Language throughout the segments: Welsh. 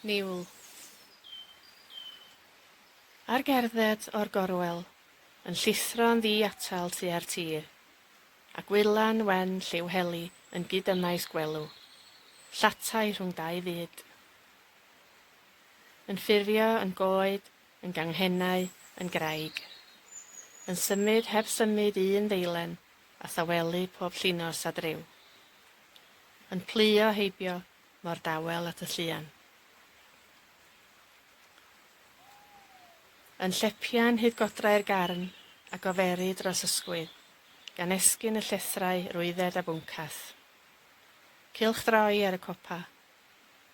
Niwl. Ar gerdded o'r gorwel, yn llithro'n ddi-atal tua'r tir, a gwylan wen lliw heli yn gyd-ymaes gwelw, llatai rhwng dau fyd. Yn ffurfio yn goed, yn ganghennau, yn graig. Yn symud heb symud un ddeilen, a thawelu pob llinos a dryw. Yn pluo heibio mor dawel at y lluan. Yn llepian hyd godrau'r garn a goferu dros ysgwydd, gan esgyn y llethrau rwydded a bwncath. Cylchdroi ar y copa,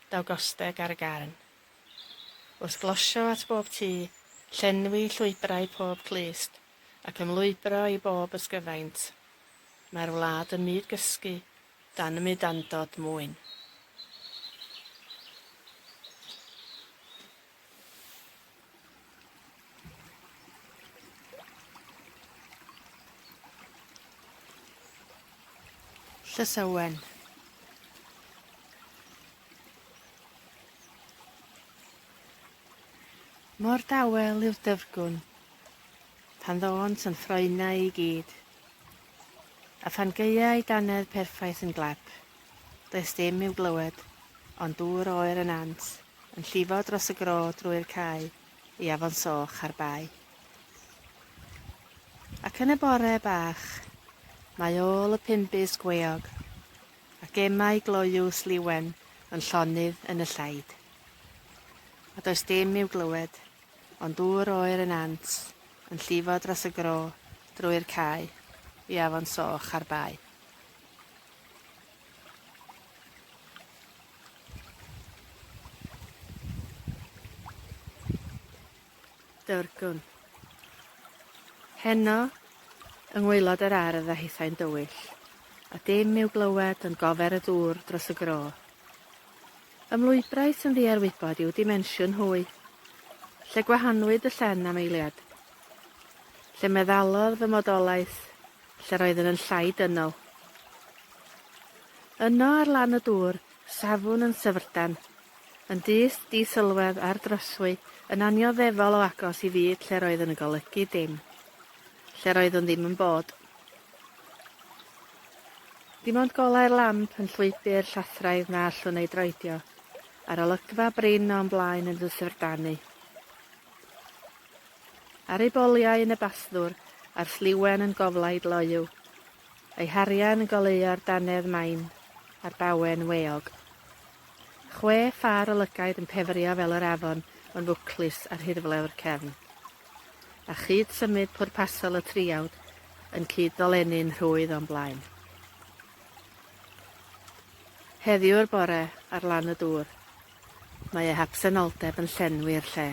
daw gosteg ar y garn. Wrth glosio at bob tŷ, llenwi llwybrau pob clust, ac ymlwybro i bob ysgyfaint, mae'r wlad ym myd gysgu dan y mudandod mwyn. Llysywen. Mor dawel yw'r dyfrgwn pan ddônt yn ffroenau i gyd. A phan gaeai dannedd perffaith yn glep, does dim i'w glywed ond dŵr oer y nant yn llifo dros y gro drwy'r cae i afon soch a'r bae. Ac yn y bore bach, mae ôl y pumbys gweog a gemau gloyw sliwen yn llonydd yn y llaid. A does dim i'w glywed ond dŵr oer y nant yn llifo dros y gro drwy'r cae i afon Soch a'r bae. Dyrgwn. Heno, yng ngwaelod yr ardd a hithau'n dywyll, a dim i'w glywed ond gofer y dŵr dros y gro. Ymlwybrais yn ddiarwybod i'w dimensiwn hwy, lle gwahanwyd y llen am eiliad. Lle meddalodd fy modolaeth, lle'r oeddwn yn llai dynol. Yno ar lan y dŵr, safwn yn syfrdan, yn dyst di-sylwedd ar drothwy, yn annioddefol o agos i fyd lle'r oeddwn yn golygu dim, lle'r oeddwn ddim yn bod. Dim ond golau'r lamp yn llwybr llathraidd na allwn ei droedio, a'r olygfa brin o'm blaen yn fy syfrdanu. Ar ei boliau yn y basddwr, a'r sliwen yn goflaid loyw, ei harian yn goleuo'r dannedd main, a'r bawen weog. Chwe phâr o lygaid yn pefrio fel yr afon yn fwclus ar hirflew'r cefn. A chyd-symud pwrpasol y triawd yn cyd-ddolennu'n rhwydd o'm blaen. Heddiw'r bore, ar lan y dŵr, mae eu habsenoldeb yn llenwi'r lle.